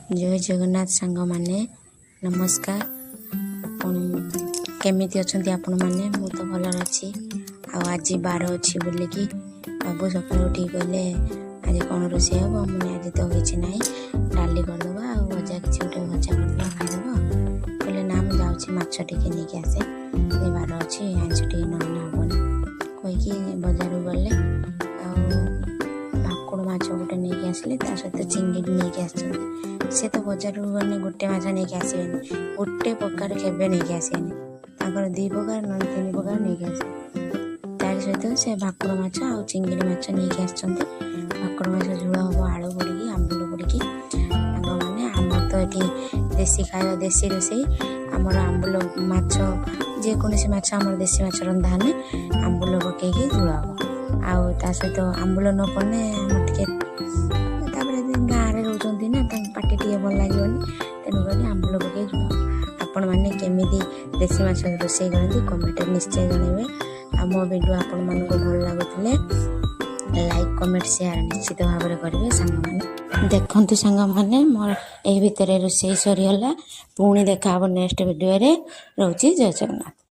ଜୟ ଜଗନ୍ନାଥ ସାଙ୍ଗମାନେ, ନମସ୍କାର। ଆପଣ କେମିତି ଅଛନ୍ତି ଆପଣମାନେ? ମୁଁ ତ ଭଲରେ ଅଛି। ଆଉ ଆଜି ବାର ଅଛି ବୋଲିକି ବାବୁ ସକାଳୁ ଉଠିକି କହିଲେ, ଆଜି କ'ଣ ରୋଷେଇ ହେବ? ମୁଁ ଆଜି ତ କିଛି ନାହିଁ, ଡାଲି କରିଦେବା ଆଉ ଭଜା, କିଛି ଗୋଟେ ଭଜା କରିଦେବା, ଖାଇଦେବା। କହିଲେ, ନା, ମୁଁ ଯାଉଛି ମାଛ ଟିକେ ନେଇକି ଆସେ, ଆଜି ବାର ଅଛି, ଆଇଁଷ ଟିକେ ନହେଲେ ହେବନି କହିକି ବଜାରକୁ ଗଲେ ଆଉ ଭାକୁର ମାଛ ଗୋଟେ ନେଇକି ଆସିଲେ, ତା ସହିତ ଚିଙ୍ଗିଡ଼ି ନେଇକି ଆସିଛନ୍ତି। ସେ ତ ବଜାରକୁ ଗଲେ ଗୋଟେ ମାଛ ନେଇକି ଆସିବେନି, ଗୋଟେ ପ୍ରକାର କେବେ ନେଇକି ଆସିବେନି। ତାଙ୍କର ଦୁଇ ପ୍ରକାର ନହେଲେ ତିନି ପ୍ରକାର ନେଇକି ଆସିବେ। ତାରି ସହିତ ସେ ଭାକୁର ମାଛ ଆଉ ଚିଙ୍ଗିଡ଼ି ମାଛ ନେଇକି ଆସିଛନ୍ତି। ଭାକୁର ମାଛ ଝୋଳ ହେବ, ଆଳୁ ପଡ଼ିକି, ଆମ୍ବୁଲ ପଡ଼ିକି। ସାଙ୍ଗମାନେ, ଆମର ତ ଏଠି ଦେଶୀ ଖାଇବା, ଦେଶୀ ରୋଷେଇ। ଆମର ଆମ୍ବୁଲ ମାଛ, ଯେକୌଣସି ମାଛ, ଆମର ଦେଶୀ ମାଛ ରନ୍ଧା ହେଲେ ଆମ୍ବୁଲ ପକେଇକି ଝୋଳ ହେବ। ଆଉ ତା ସହିତ ଆମ୍ବୁଲ ନ ପଡ଼ିଲେ ଆମର ଟିକେ, ତାପରେ ଗାଁରେ ରହୁଛନ୍ତି ନା, ତାଙ୍କ ପାଟି ଟିକେ ଭଲ ଲାଗିବନି। ତେଣୁକରି ଆମ୍ବୁଲ ପକେଇ ଝୋଳ ହେବ। ଆପଣମାନେ କେମିତି ଦେଶୀ ମାଛ ରୋଷେଇ କରନ୍ତି, କମେଣ୍ଟରେ ନିଶ୍ଚୟ ଜଣାଇବେ। ଆଉ ମୋ ଭିଡ଼ିଓ ଆପଣମାନଙ୍କୁ ଭଲ ଲାଗୁଥିଲେ ଲାଇକ୍, କମେଣ୍ଟ, ସେୟାର ନିଶ୍ଚିତ ଭାବରେ କରିବେ ସାଙ୍ଗମାନେ। ଦେଖନ୍ତୁ ସାଙ୍ଗମାନେ, ମୋର ଏଇ ଭିତରେ ରୋଷେଇ ସରିଗଲା। ପୁଣି ଦେଖା ହେବ ନେକ୍ସଟ ଭିଡ଼ିଓରେ। ରହୁଛି, ଜୟ ଜଗନ୍ନାଥ।